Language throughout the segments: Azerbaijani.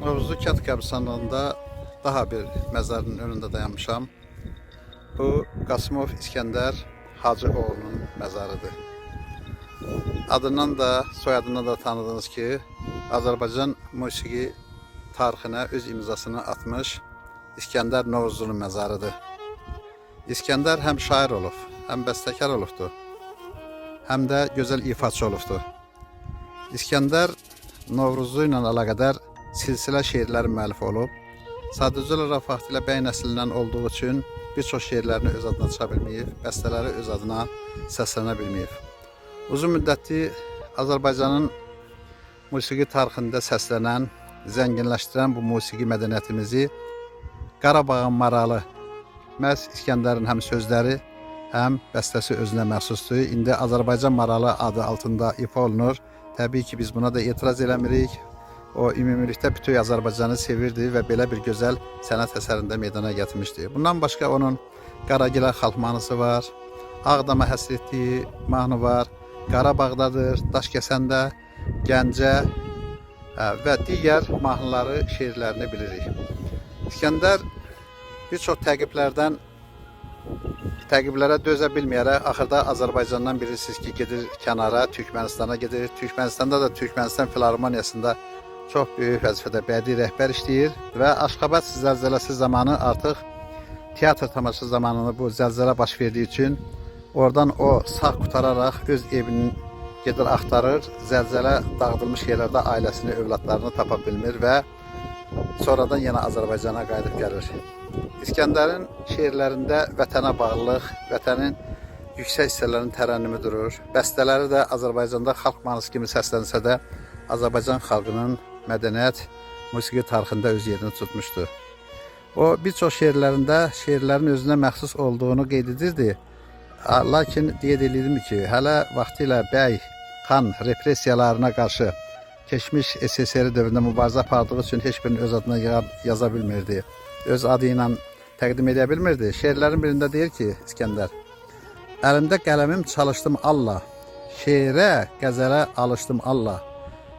Novruzlu kənd qəbirstanlığında daha bir məzarın önündə dayanmışam. Bu Qasımov İskəndər Hacıoğlunun məzarıdır. Adından da, soyadından da tanıdınız ki, Azərbaycan musiqi tarixinə öz imzasını atmış İskəndər Novruzlunun məzarıdır. İskəndər həm şair olub, həm bəstəkar olubdur, həm də gözəl ifaçı olubdur. İskəndər Novruzlu ilə əlaqədar silsilə şeirlərin müəllifi olub. Sadəcə olaraq vaxtilə bəy nəslindən olduğu üçün bir çox şeirlərini öz adına çıxa bilməyib, bəstələri öz adına səslənə bilməyib. Uzun müddətli Azərbaycanın musiqi tarixində səslənən, zənginləşdirən bu musiqi mədəniyyətimizi Qarabağın maralı məhz İskəndərin həm sözləri, həm bəstəsi özünə məxsusdur. İndi Azərbaycan maralı adı altında ifa olunur. Təbii ki, biz buna da etiraz eləmirik. O ümumilikdə bütün Azərbaycanı sevirdi və belə bir gözəl sənət əsərində meydana gətirmişdi. Bundan başqa onun Qaragilə xalq mahnısı var, Ağdama həsr etdiyi mahnı var, Qarabağdadır, Daşkəsəndə, Gəncə və digər mahnıları, şeirlərini bilirik. İskəndər bir çox təqiblərə dözə bilməyərək axırda Azərbaycandan bilirsiniz ki, gedir kənara, Türkmenistana gedir. Türkmenistanda da Türkmenistan Filarmoniyasında çox böyük vəzifədə bədii rəhbər işləyir və Aşxabad zəlzələsi zamanı artıq teatr tamaşası zamanı bu zəlzələ baş verdiyi üçün oradan o sağ qurtararaq öz evini gedir axtarır. Zəlzələ dağıdılmış yerlərdə ailəsini, övladlarını tapa bilmir və sonradan yenə Azərbaycana qayıdıb gəlir. İskəndərin şeirlərində vətənə bağlılıq, vətənin yüksək hissələrinin tərənnümü durur. Bəstələri də Azərbaycanda xalq mahnısı kimi səslənsə də Azərbaycan xalqının mədəniyyət, musiqi tarixində öz yerini tutmuşdu. O bir çox şeirlərində şeirlərin özünə məxsus olduğunu qeyd edirdi. Lakin qeyd edirdim ki, hələ vaxtilə bəy, xan repressiyalarına qarşı keçmiş SSR dövründə mübarizə apardığı üçün heç birini öz adına yaza bilmirdi. Öz adı ilə təqdim edə bilmirdi. Şeirlərin birində deyir ki, İskəndər, əlimdə qələmim çalışdım Allah, şeirə, qəzələ alışdım Allah.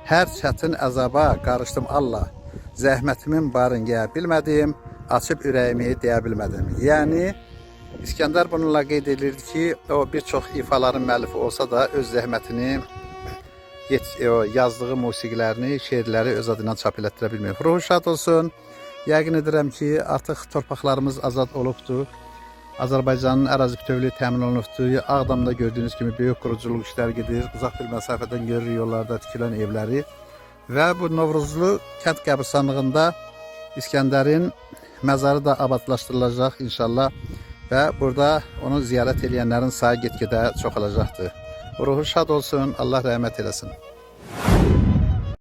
Hər çətin əzaba qarışdım Allah. Zəhmətimin barın yeyə bilmədim, açıb ürəyimi deyə bilmədim. Yəni İskəndər bununla qeyd edirdi ki, o bir çox ifaların müəllifi olsa da öz zəhmətini yazdığı musiqilərini, şeirləri öz adından çap elətdirə bilməyib. Ruhu şad olsun. Yəqin edirəm ki, artıq torpaqlarımız azad olubdur. Azərbaycanın ərazi bütövlüyü təmin olunubdur. Ağdamda gördüyünüz kimi böyük quruculuq işləri gedir. Uzaq bir məsafədən görürük yollarda tikilən evləri. Və bu Novruzlu kənd qəbirstanlığında İskəndərin məzarı da abadlaşdırılacaq inşallah və burada onu ziyarət edənlərin sayı get-gedə çoxalacaqdır. Ruhu şad olsun, Allah rəhmət eləsin.